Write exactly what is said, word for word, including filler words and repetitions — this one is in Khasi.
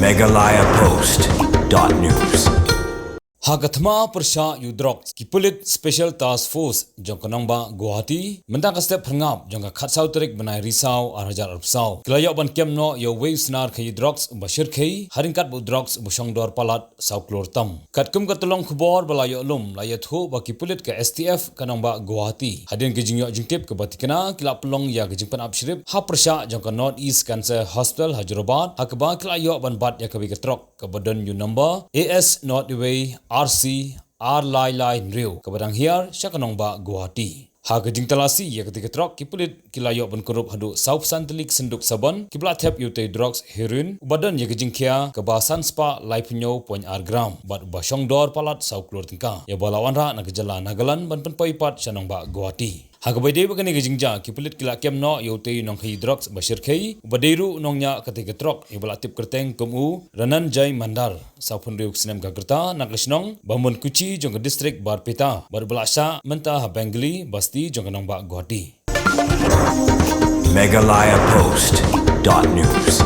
Meghalaya Post dot news. Ha ka thma pyrshah ïa u drugs, ki pulit Special Task Force jong ka nongbah Guwahati mynta ka step pyrngap jong ka khatsaw tarik bnai Risaw ar hajar arphew saw ki la ïoh ban kem noh ïa uwei u snar khaïi drugs uba shyrkhei ha ryngkat bad u drugs uba shongdor palat saw klur tam. Katkum ka tyllong khubor ba la ïoh lum, la ïathuh ba ki pulit ka S T F ka nongbah Guwahati, hadien ka jingïoh jingtip kaba thikna, ki la pynlong ïa ka jingpynap shrip ha pyrshah jong ka North East Cancer Hospital ha Jorabat, ha kaba ki la ïoh ban bat ïa kawei ka trok kaba don ïa u number A S not away R C ar lai lai hynriew kaba dang hiar sha ka nongbah Guwahati. Ha ka jingtalasi ïa katei ka trok, ki pulit ki la ïoh ban kurup haduh sawphew san tylli ki synduk sabon kiba la thep ïa utei u drugs heroin uba don ïa ka jingkhia kaba san spah laiphew hynñiew point ar gram bad uba shongdor palat saw klur tyngka, ïa uba la wanrah na ka jylla Nagaland ban pynpoi pat sha nongbah Guwahati. Ha kaba ïadei bad kane ka jingjia, ki pulit ki la kem noh ïa utei u nongkhaïi drugs ba shyrkhei uba dei ruh u nongñiah katei ka trok, ïa uba la tip kyrteng kum u Rananjay Mandal, sawphew hynriew ki snem ka rta, na ka shnong Bamunkuchi jong ka district Barpeta, bad uba la shah mynta ha Bengali Basti jong ka nongbah Guwahati. Meghalaya Post dot news.